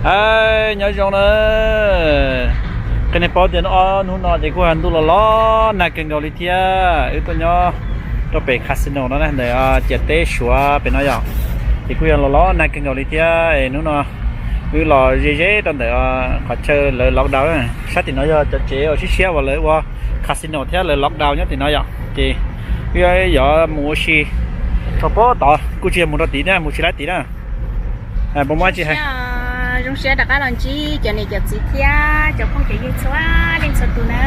Hais nyob zoo na, qias nej paub tias ob hnub no ces kuj yog ntuj los los nag kawg nkaus li thiab. Wb tuaj nyob rau pem casino no na, ntawm ciam teb Suav pem no yom, ces kuj yog los los nag kawg nkaus li thiab. Hnub no wb los ze ze rau ntawm qhov chaw lawv lockdown na. Sab tim no yog cov tsev uas siab siab uas lawv ua casino thiab lawv lockdown nyob tim no yom, ces wb yuav mus ua si rau pem tod, kuj tsis yog mus rau tid na, mus tsis laib tid na. Pab muab tsis hais. Zoo siab rov qab los ntsib cov niam cov txiv thiab cov phooj cov ywg txhua leej txhua tus na.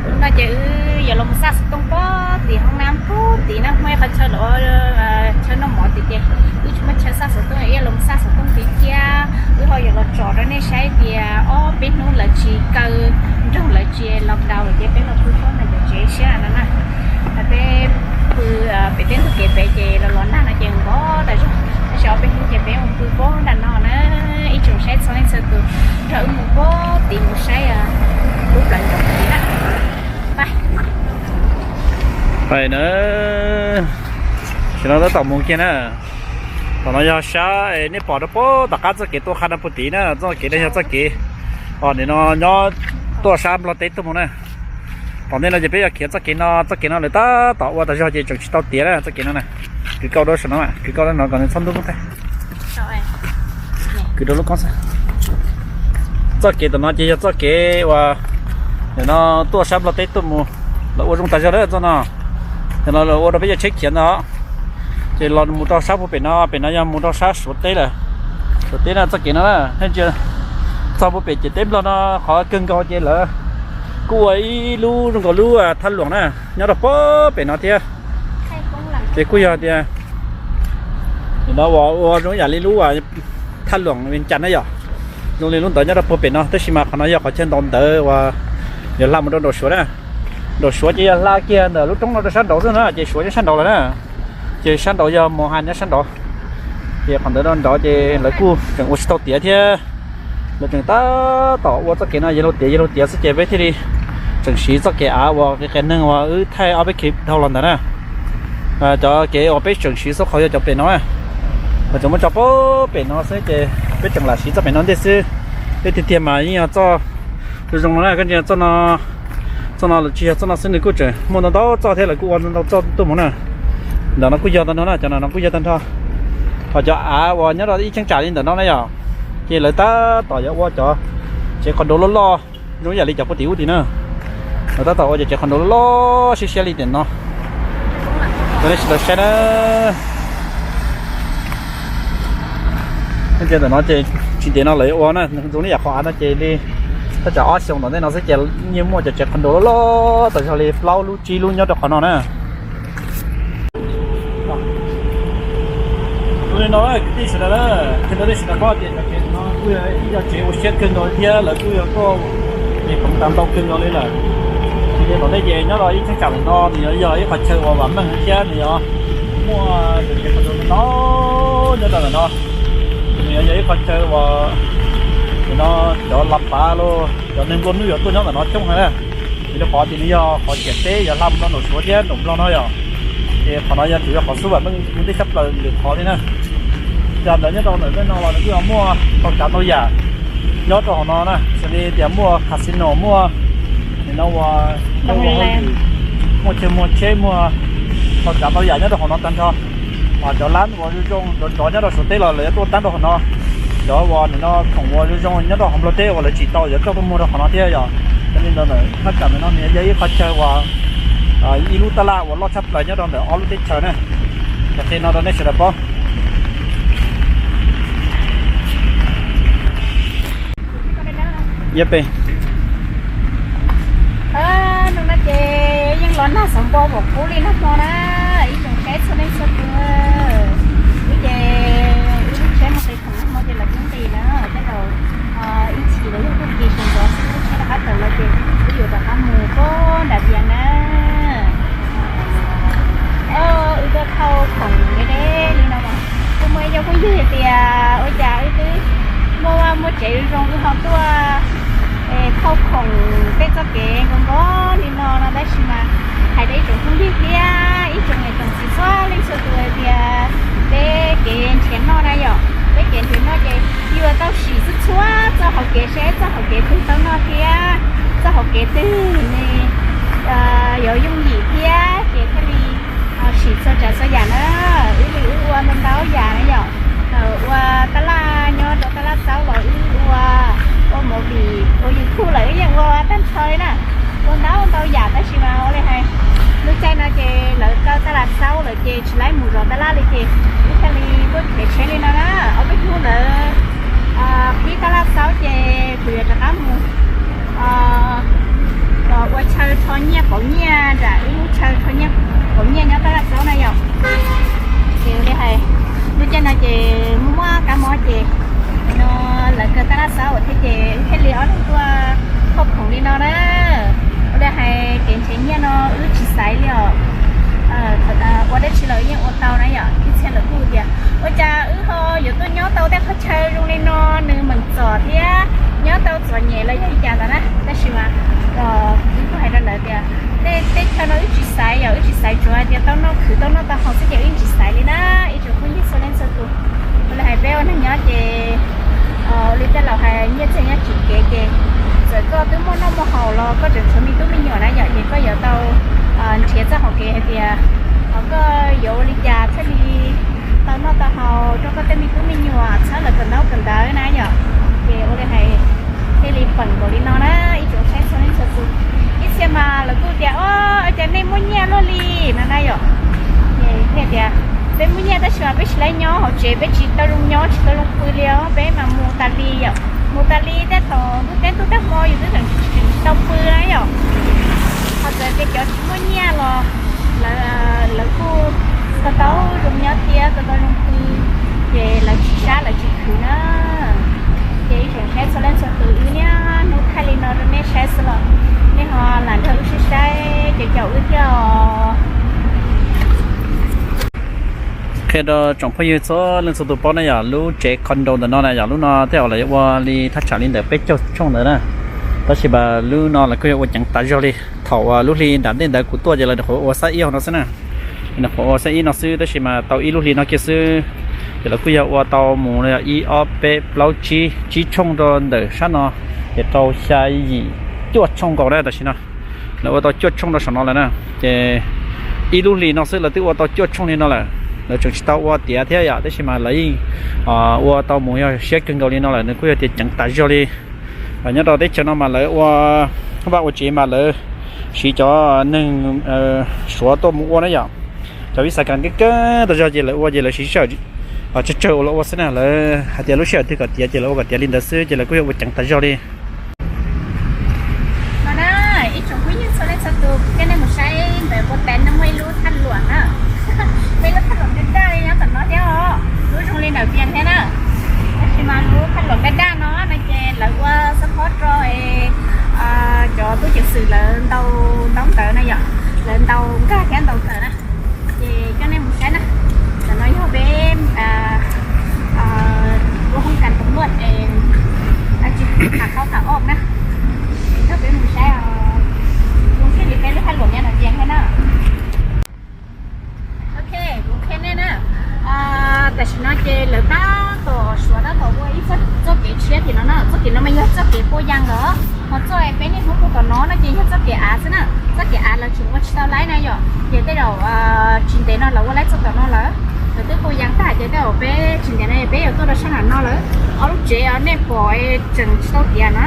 Hnub no ces wb yuav los mus xaj xov tooj pem tim hoob nab pem tim na, muaj ib qhov chaw lawv chaw noj mov tim ces wb tsis muaj chaw xaj xov tooj, wb los mus xaj xov tooj tim thiab. Wb ho yuav los tsom rau nej saib tias ob peb hnub lawv tsis kaw nroog lawv tsis lockdown lawm ces peb los pw pem no cov tsev siab no na. Peb pw pem teb ntug kev pem ces los los nag no ces npog tas zog, tab sis ob peb hnub ces peb mus pw pem nram no na. Ib tsoom saib txhua leej txhua tus nrog wb mus pem tim mus saib lub plawv nroog tid na. Pais na, tam no tab tom mus kiag na. Tom no yog sab nej pom rau pem tom qab txoj kev tuaj qha no puag tid na, txoj kev no yog txoj kev, o, nim no nyob tuaj sab Nplog teb tuaj mus na. Tom ntej no ces peb yuav khiav txoj kev no, txoj kev no lawv tab tom ua tas zog ces tseem tsis tau tiav na txoj kev no na. Kwv kauj rau saum no, kwv kauj rau no kom nws txhob ntub teb. Kwv rau lub koob xwb. Txoj kev tom no ces yog txoj kev uas nim no tuaj sab Nplog teb tuaj mus, lawv ua zoo tas zog lawm txoj no. Nim no lawv ua rau peb cov tsheb khiav ntawd, ces los mus rau sab puag pem no, pem no yog mus rau sab Suav teb lawm. Suav teb no txoj kev no na, txog puag pem ciam teb Nplog no qhov kawg nkaus ces lawv kuj ua ib lub zoo nkaus lub thaj luam na, nyob rau puag pem no thiab. Ces kuj yog tias nim no uas ua zoo yam li lub thaj luam Vias Cas na yom, zoo li lub ntawd nyob rau puag pem no, tab sis mas qhov no yog qhov chaw ntaus ntawv uas yuav hla mus rau nraum Suav na. Nraum Suav ces yog hla kiag ntawm lub roob no rau sab nraud xwb na, ces Suav nyob sab nraud lawm na. Ces sab nraud yog Mos Has nyob sab nraud. Ces qhov ntawd rau nraud ces lawv kuj tseem ua tsis tau tiav thiab. Lawv tseem tab tom ua txoj kev no, yog luag tiav yog luag tiav xwb ces peb thiaj li tseem siv txoj kev av uas qias qias neeg uas wb thaij ob peb clip dhau los ntawd na. Cov kev uas peb tseem siv xub qhov yog cov pem no, lawv tseem muab tso puag pem no xwb ces peb tseem lam siv txoj pem no ntej xwb. Peb tiag tiag mas yeej yog txoj zoo zoo no na, koj ntsia txoj no, txoj no lawv tsis yog txoj no xwb, nws kuj tseem muaj ntau ntau txoj thiab, lawv kuj ua ntau ntau txoj tuaj mus na. Ntawm no kuj yog tag nrho na, cov no no kuj yog tag nrho. Ho cov av uas nyob rau ib cheeb tsam li ntawm no na yom, ces lawv tab tom yuav ua cov tsev qhov nrau loj loj zoo yam li cov puag tim ub tim na. Lawv tab tom ua cov tsev qhov nrau loj loj siab siab li tiam no. Rau nej sawv daws saib na. Ntawm no ces tsis ntev no lawv ua na, zoo li yam qhov av no ces li thaj tsam ob xyoos tom ntej no xwb ces yeej muaj cov tsev qhov nrau loj loj tas zog li plaub lub tsib lub nyob rau qhov no na. Li no kwv tij sawv daws, qhia rau nej sawv daws paub tias cov tsev no kuj yog ib co tsev ua siab kawg nkaus li thiab lawv kuj yog tuaj es koom tas ntau kawg nkaus li lawm. Ces tom ntej ces nyob rau ib cheeb tsam ntawm no nws yuav yog ib qhov chaw uas vam meej thiab nws yuav muaj cov tsev qhov nrau ntau nyob rau ntawm no. Nws yuav yog ib qhov chaw uas nim no cov lav pav los cov neeg nplua nuj yuav tuaj nyob ntawm no coob heev na. Vim rau qhov tias nws yog qhov ciam teb yuav hla mus rau nraum Suav thiab nraum Nplog no yom. Ces qhov no yog tsuas yog qhov xub vam meej ua ntej tshaj plaws lwm qhov li na. Yog ntawd nyob rau ntawm tej no los nws kuj yog muaj tau tsav ntau yam nyob rau hauv no na, xws li tias muaj casino, muaj nim no uas muaj chaw muag tsheb, muaj tau tsav ntau yam nyob rau hauv no tag nrho. Mas cov lab uas zoo zoo nrov nrov nyob rau Suav teb los lawv yuav tuaj tab rau hauv no. Cov uas nim no khoom uas zoo zoo nyob rau hauv Nplog teb uas lawv tsim tau yuav coj tuaj muag rau qhov no thiab yom. Yog li ntawd ntawm thaj tsam ntawm no nws yog ib qhov chaw uas ib lub taj laj uas loj tshaj plaws nyob rau ntawm ob lub teb chaws na. Cov qhia no rau nej sawv daws paub. Yog pem hnub no ces yeej los nag xov npo vom kub li nag hmo na, ib tsoom saib txhua leej txhua tus. Wb ces wb lub tsheb mus qis khoom nag hmo ces lawv twb nqis lawm, tej zaum ib chim lawv yog tuaj kis sawv ntxov xwb lub tsheb rov qab tawm los ces wb yuav rov qab mus puag nram Vias na. Wb tuaj thauj khoom deb deb li no mas kuj muaj ib co phooj ywg hais tias ua cas wb twb muaj vaj muaj tsev zoo zoo wb ho tuaj thauj khoom tej txoj kev nkaus nkaus li no no, tab sis mas hais rau ib tsoom phooj ywg thiab ib tsoom niam tsoom txiv txhua leej txhua tus hais tias peb kev nrhiav noj na yom, peb kev nrhiav noj ces yuav tau Kev seb txoj hauv kev twg tau noj thiab txoj hauv kev twg nws yuav yooj yim thiab ces thiaj li sim txhua tsav txhua yam na. Wb li wb ua ntau ntau yam na yom. Ua tab laj nyob rau tab laj xaub los wb ua, ua movie ua YouTube lawm wb yeej ua tag nrho li na. Ua ntau ntau yam tab sis mas ua li hais lub caij no ces lawv kaw tab laj xaub lawm ces tsis laib mus zov tab laj li ces wb thiaj li tuaj kev tsheb li no na. Ob peb hnub lawv qhib tab laj xaub ces kuv yuav rov qab mus ua chaw rho nyiaj pauv nyiaj nram wb lub chaw rho nyiaj pauv nyiaj nyob tab laj xaub na yom. Ces ua li hais lub caij no ces muaj muaj kab mob ces no lawv kaw tab laj xaub thiab ces wb thiaj li ob leeg tuaj thauj khoom li no na. Ua li hais kev nrhiav nyiaj no wb tsis xaiv li os. Ua dab tsi los yeej ua tau na yom. Ib txhia lawv kuj tias ua cas wb ho yuav tuaj nyob tau tej qhov chaw zoo li no, nws meem txom thiab nyob tau txom nyem los yog li cas ntawd na. Tab sis mas wb kuj hais rau lawv tias tej chaw no wb tsis xaiv yom, wb tsis xaiv tsuav hais tias tau noj khwv tau noj tau haus xwb ces wb tsis xaiv li na. Ib tsoom phooj ywg txhua leej txhua tus, ua li hais peb ua neeg nyob ces ua li tej laus hais nyiaj txiag nyob tsis kev ces txawm koj twb muaj noj muaj haus los koj tseem tshuav me tub me nyuam na yom, ces koj yuav tau nrhiav txoj hauv kev hais tias koj yuav ua li cas thiaj li tau noj tau haus rau koj tej me tub me nyuam txhawb lawv kawm ntaub kawm ntawv na yom. Ces ua li hais thiaj li peem npaum li no na ib tsoom saib txhua leej txhua tus. Ib txhia mas lawv kuj tias o, ua cas nej muaj nyiaj luaj li no na yom. Ces thiaj tias peb muaj nyiaj tab sis mas peb tsis laib nyob hauv tsev, peb tsis tau zoo nyob tsis tau zoo pw li os, peb mas mus tas li yom, mus tas li tej thaum ntuj teb ntuj teb hmo yus twb tseem tsis tau pw na yom. Ho txawm tias cov tsis muaj nyiaj los lawv kuj tau tau zoo nyob thiab tau tau zoo pw, ces lawv tsis sab lawv tsis khwv na. Ces ib tsoom saib txhua leej txhua tus, wb niaj hnub thaij li no rau nej saib xwb los nej ho lam nrog wb saib saib caum caum wb thiab os. Qhia rau tsoom phooj ywg txhua leej txhua tus paub na yom, lub tsev condo ntawm no na yom, lub no tej zaum lawv yuav ua li thaj tsam li ntawm peb caug tshooj ntawd na. Tab sis mas lub no lawv kuj yuav ua ceev tas zog li. Thaum lub hli nram ntej ntawd kuv tuaj ces lawv nyuam qhuav ua xab ib hauv no xwb na. Nyuam qhuav ua xab ib no xwb tab sis mas tau ib lub hli no kiag xwb ces lawv kuj yog ua tau mus ib ob peb plaub tsib, tsib tshooj rau ntawm sab no, ces rau xya yim cuaj tshooj nkaus na tam sim no. Lawv ua tau cuaj tshooj rau saum no lawm na. Ces ib lub hlis no xwb lawv twb ua tau cuaj tshooj li no lawm, lawv tseem tsis tau ua tiav thiab yom, tab sis mas lawv yeej ua tau mus yog siab kawg nkaus li no lawm, nws kuj yog tias ceev tas zog li. Nyob rau teb chaws no mas lawv ua vaj ua tsev mas lawv siv cov neeg Suav tuaj mus ua na yom. Cov vis xav kas kawg kawg tas zog ces lawv ua ces lawv siv sij hawm tsawg tsawg ua lawv ua xwb na, lawv hais tias lub sij hawm twg kom tiav ces lawv ua kom tiav li ntawd xwb ces lawv kuj yog ua ceev tas zog li. No na, ib tsoom phooj ywg txhua leej txhua tus, coj nej mus saib ntawm puag ta no muaj ib lub thaj luam na. Muaj ib lub thaj luam daj daj li nyob tom no thiab os, lub zoo li ntawm Vias thiab na. Tab sis mas lub thaj luam daj daj no no ces lawv ua xab phob rau cov tub ceev xwm lawv ntaus ntaub ntawv na yom, lawv ntaus nkag thiab ntaus ntawv na. Ces coj nej mus saib na, ntawm no yog peb lub hoob kas tau luaj es tsis tham qhov tham oj na. Coj peb mus saib, zoo siab li peb lub thaj luam nyob no thiab na. Ok, kuv qhia nej na. Tam sim no ces lawv tab tom, Suav tab tom ua ib txoj kev tshiab tim no na, txoj kev no mas yog txoj kev pua yas los, ho txoj peb niaj hnub pw tom no no ces yog txoj kev av xwb na. Txoj kev av lawv tseem ua tsis tau laib na yom, ces tej zaum tsis ntev no lawv ua laib txoj tom no lawm. Lawv twb pua yas tag ces tej zaum peb tsis ntev no peb yuav tuaj rau sab nram no lawm. Ob lub tsev nej pom tseem tsis tau tiav na,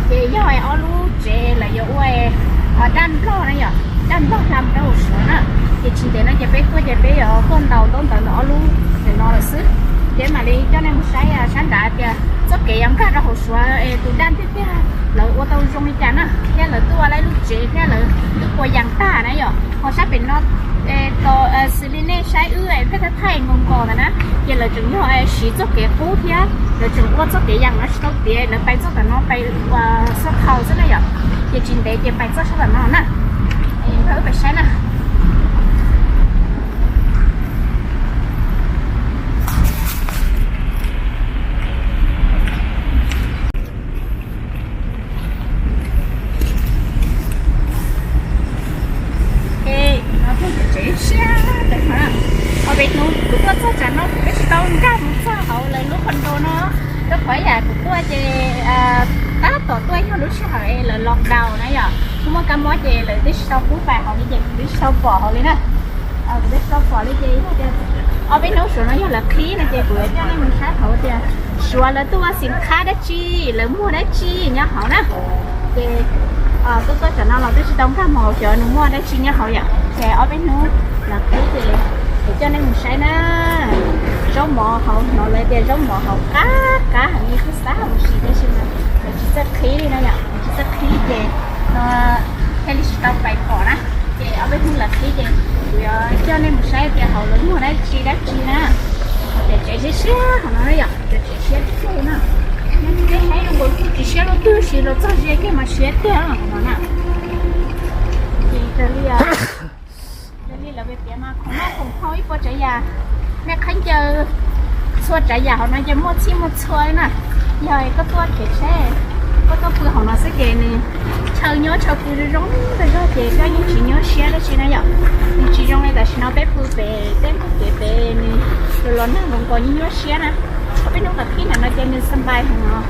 ces yog ob lub tsev lawv yuav ua daj nplog na yom, daj nplog hla mus rau hauv Suav na. Ces tsis ntev no ces peb tuaj ces peb yuav tuaj ntaus ntaub ntawv ntawm ob lub ntawm no lawm xwb. Ces mam li coj nej mus saib sab nrad tias txoj kev yuav nkag rau hauv Suav es tus daj tiag tiag lawv ua tau zoo li cas na, thiab lawv twb ua laib lub tsev thiab lawv twb pua yas tag na yom. Ho sab pem no, xws li nej saib wb pheej thaij thaij nkaus nkaus ntawd na, ces lawv tseem yog siv txoj kev qub thiab lawv tseem ua txoj kev yas no tsis tau tiav, lawv pais txoj tom no pais ua xab thau xwb na yom. Ces tsis ntev ces pais txoj sab tom no na. Nrog wb pais saib na. No tsev siab tawm no. Ob peb hnub kuv tuaj txog tsam no kuv twb tsis tau nkag mus txog hauv lawv lub condo no, rau Qhov yam kuv tuaj ces tab tom tuaj yog lub sij hawm es lawv lockdown na yom, kuj muaj kab mob ces lawv twb tsis tau pub pais hauv li ces kuv twb tsis tau pom hauv li na. Kuv twb tsis tau pom li ces yog tias ob peb hnub suav no yog lawv qhib no ces kuv yuav coj nej mus saib hauv tias suav lawv tuaj ua xim khab dab tsi, lawv muag dab tsi nyob hauv na. Ces tuaj tuaj cov no los twb tsis tau nkag mus hauv cov nws muaj dab tsi nyob hauv yom, ces ob peb hnub lawv qhib ces kuv coj nej mus saib na. Zaub mov hauv no lawv tias zaub mov hauv qab qab heev li, kuj xav mus sim tab sis mas lawv tsis txawj qhib li na yom, lawv tsis txawj qhib ces no thiaj li tsis tau pais pom na. Ces ob peb hnub lawv qhib ces kuv yuav coj nej mus saib tias hauv lawv muag dab tsi dab tsi na. Hauv tias tsev siab siab hauv no na yom, tias tsev siab tiag na. Nyob nej saib zoo nkaus tsis siab lub twg, sis los txog ze kiag mas siab tiag hauv no na. Ces raws li, raws li lawv piav mas khoom noj khoom haus ib puas tsav yam, nej khaub ncaws, txhua tsav yam hauv no ces muaj txhij muaj txhua na. Yog koj tuaj kev tsheb, koj tuaj pw hauv no xwb ces nws chaw nyob chaw pw zoo zoo tag zog ces koj yeej tsis nyuaj siab dab tsi na yom. Nws tsis zoo li tam sim no peb pw pem tej ntug kev pem nws los los nag nkaus nkaus yeej nyuaj siab na. Ob peb hnub qhib ntawm no ces nws xa npais heev os,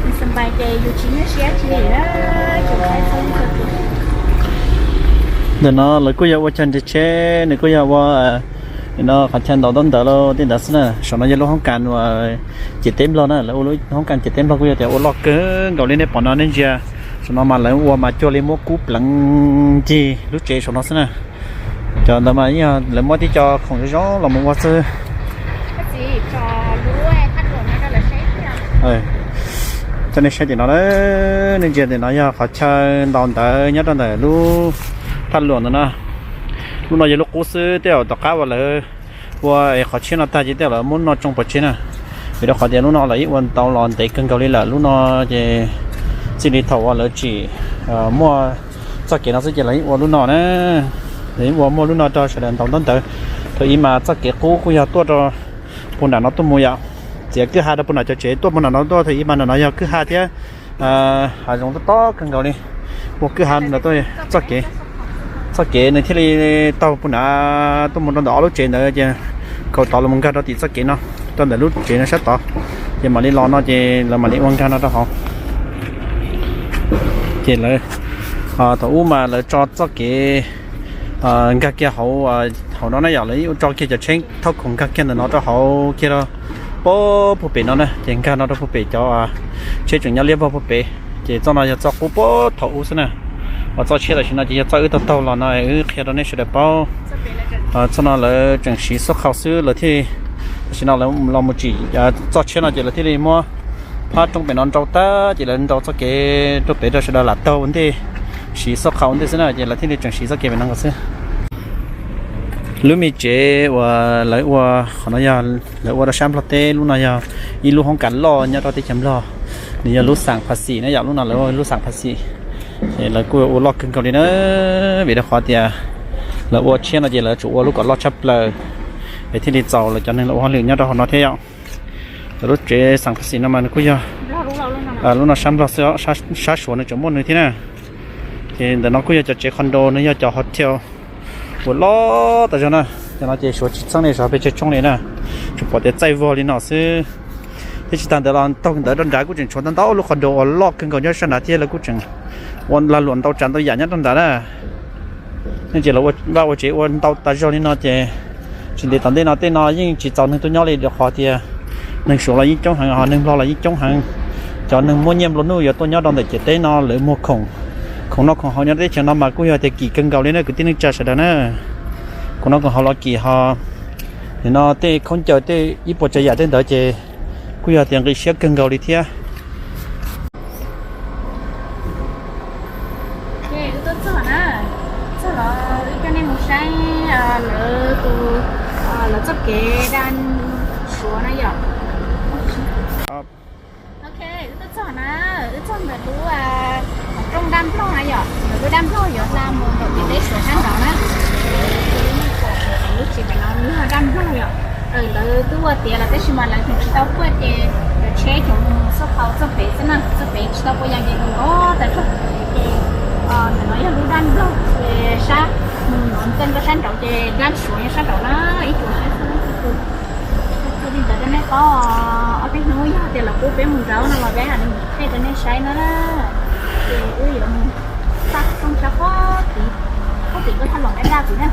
nws xa npais ces yus tsis nyuaj siab dab tsi li na. Ntawm no lawv kuj yog ua chaw nres tsheb, nws kuj yog ua no qhov chaw ntaus ntaub ntawv los tej ntawd xwb na. Saum no yog lub hoob kas uas ciam teb nplog na, lawv ua lub hoob kas ciam teb nplog kuj yog tias ua loj kawg nkaus li nej pom no nej ntsia. Saum no mas lawv ua mas cuag li muab kub pleev ncig lub tsev saum no xwb na. Cov ntawd mas yeej yog lawv muab tib co khoom zoo zoo los mus ua xwb. Coj nej saib tim no, nej ntsia tim no yog qhov chaw ntaus ntawv nyob rau ntawm lub thaj luam ntawm no. Lub no yog lub qub xwb, tej zaum tom qab uas lawv ua qhov tshiab no tag ces tej zaum lawv muab lub no tsoo pov tseg na. Vim rau qhov tias lub no lawv yeej ua ntau los ntev kawg nkaus li lawm, lub no ces txij li thaum uas lawv tsim muaj txoj kev no xwb ces lawv yeej ua lub no na. Lawv yeej ua muaj lub no rau sawv daws ntaus ntaub ntawv. Thaum ub mas txoj kev qub kuj yog tuaj rau puag nram no tuaj mus yom, txiav kwj ha rau puag nram cov tsev tuaj puag nram no tuaj. Thaum ub mas nram no yog kwj ha thiab hav zoov tob tob kawg nkaus li, ua kwj ha rau txoj kev. Txoj kev nws thiaj li taug puag nram tuaj mus rau ntawm ob lub tsev ntawd ces kaus tod los mus nkag rau tim txoj kev no, rau ntawm lub tsev no sab tod, ces mam li los no ces lawv mam li ua nkag no rau hauv. Ces lawv, thaum ub mas lawv tso txoj kev nkag kiag hauv, hauv no na yom, lawv yeej tso kiag cov tsheb thauj khoom nkag kiag ntawm no rau hauv kiag rau puag pem no na, ces nkag no rau puag pem cov tsheb tseem nyob liab vog puag pem. Ces txoj no yog txoj qub puag thaum ub xwb na, uas txoj tshiab tam sim no ces yog txoj wb taug taug los no wb qhia rau nej sawv daws paub. Txoj no lawv tseem siv xub qhau xwb lawv thiaj, tam sim no lawv los mus tsim txoj tshiab no ces lawv thiaj li muab phab roob pem no nrau tag ces lawv nrau txoj kev rau pem rau sawv daws lam taug ua ntej, siv xub qhau ua ntej xwb na ces lawv thiaj li tseem siv txoj kev pem no nkaus xwb. Lub me tsev uas lawv ua qhov no yog lawv ua rau sab Nplog teb, lub no yog ib lub hoob kas loj nyob rau teb chaws Nplog, nws yog lub xam phav xim na yom, lub no lawv ua lub xam phav xim. Ces lawv kuj ua loj kawg nkaus li na, vim rau qhov tias lawv ua tshiab no ces lawv tsum ua lub kom loj tshaj plaws es thiaj li txaus lawv cov neeg los ua hauj lwm nyob rau hauv no thiab yom. Lawv lub tsev xam phav xim no mas nws kuj yog lub no sab Nplog xwb, sab Suav nws tseem muaj nws thiab na. Ces ntawm no kuj yog cov tsev condo, nws yog cov hotel uas loj tas zog na. Cov no ces Suav tsis txeeb li, Suav pes tsawg tshooj li na, tsuas pom tias txaij vog li no xwb. Thiab tsis tas ntawd los taug ntawd rau nrad kuj tseem tshuav ntau ntau lub condo uas loj kawg nkaus nyob sab nrad thiab lawv kuj tseem ua lag luam ntau tsav ntau yam nyob rau nrad na. Nej ntsia lawv ua vaj ua tsev ua ntau tas zog li no ces tsis ntev tom ntej no tej no yeej tsis txaus neeg tuaj nyob li rau qhov tias neeg Suav los yeej coob heev, ho neeg Nplog los yeej coob heev. Cov neeg muaj nyiaj nplua nuj yuav tuaj nyob rau ntawm ciam teb no lawv muag khoom, khoom noj khoom haus nyob teb chaws no mas kuj yog tias kim kawg nkaus li na kwv tij neej tsa sawv daws na. Khoom noj khoom haus los kim ho nim no tej khaub ncaws tej ib puas tsav yam tej ntawd ces kuj yog tias nqi siab kawg nkaus li thiab. Wb tuaj txog na, txog los wb coj nej mus saib lawv tus, lawv txoj kev daj Suav na yom. Ok, wb tuaj txog na, wb txog ntawm lub rooj daj Nplog na yom, ntawm lub daj Nplog yuav hla mus ntawm ciam teb Suav sab nraud na. Lub tsev pem no yog daj Nplog yom. Lawv twb ua tiav lawm tab sis mas lawv tseem tsis tau puaj ces cov tsheb tseem mus xub qhau txoj pem xwb na, txoj pem tsis tau puas yas ces nkaus tas zog. Ces ntawm no yog lub daj Nplog, sab mus no ntxeej rau sab nraud ces daj Suav yog sab nraud na, ib tsoom saib xwb. Li ntawd rau nej paub, ob peb hnub yog tias lawv pub Peb mus zaub no los peb mam li mus qhia rau nej saib na. Ces wb yuav mus txog qhov rooj sab qhov tid, qhov tid kuj thaj los daj daj kuv na.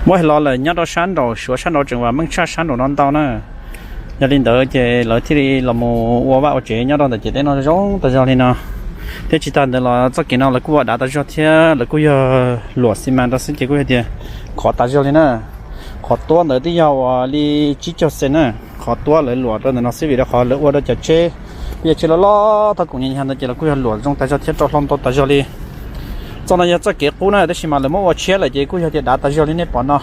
Muab hais los lawm nyob rau sab nraum Suav sab nraud tseem vam meej tshaj sab nraum no ntau na. Yog li ntawd ces lawv thiaj li los mus ua vaj ua tsev nyob rau ntawm ciam teb no zoo tas zog li no. Thiab tsis tas ntawd los txoj kev no lawv kuj ua dav tas zog thiab lawv kuj yog luam xi mas rau xwb ces kuj yog tias khov tas zog li na. Qhov tuab ntawd twb yog uas li tsib caug xees na. Qhov tuab lawv luam rau ntawm no xwb vim rau qhov lawv ua rau cov tsheb, yog tsheb loj loj thaj khoom nyag ntawd ces lawv kuj yog luam zoo tas zog thiab rau hlau ntau tas zog li. Txoj no yog txoj kev qub na tab sis mas lawv muab ua tshiab lawm ces kuj yog tias dav tas zog li nej pom no.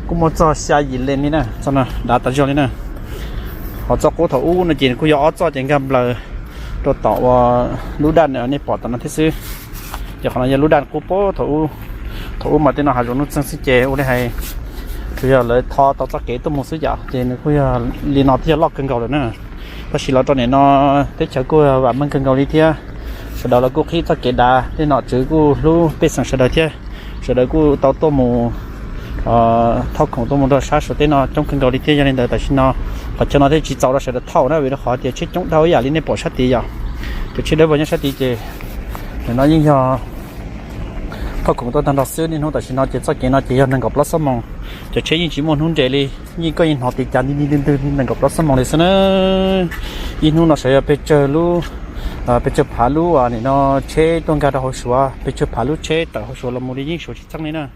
Kuj muaj txog xya yim lees li na, txoj no dav tas zog li na. Ho txoj qub thaum ub no ces kuj yog ob txoj ces nkag nplaws rau tom uas lub daj nej pom tom no thiab xwb. Ces qhov no yog lub daj qub puag thaum ub, thaum ub mas tej no hav zoov nuj txeeg xwb ces ua li hais tsuas yog lawv tho tau txoj kev tuaj mus xwb yom, ces nws kuj yog li no twb yog loj kawg nkaus lawm na. Tab sis los rau nim no teb chaws kuj vam meej kawg nkaus li thiab, sawv daws los kuj qhib txoj kev dav, tej nom tswv kuj hlub pej xeem sawv daws thiab, sawv daws kuj tau tuaj mus thauj khoom tuaj mus rau sab Suav teb no coob kawg nkaus li thiab. Yog li ntawd tam sim no qhov chaw no thiaj tsis txaus rau sawv daws thauj na vim rau qhov tias tsheb coob dhau ib yam li nej pom sab tid yom. Cov tsheb dawb vog nyob sab tid ces nim no yeej yog thauj khoom tuaj tag nrho xwb. Niaj hnub tam sim no ces txoj kev no ces yog nees nkaum plaub xuab moos, cov tsheb yeej tsis muaj hnub nres li, yeej koj yeej hnov tis cas nti nti ntwg ntwg nees nkaum plaub xuab moos li xwb na. Ib hnub no sawv yog pes tsawg lub, pes tsawg phav lub nim no tsheb tuaj nkag rau hauv Suav, pes tsawg phav lub tsheb tawm hauv Suav los mus li yeej suav tsis txheej li na.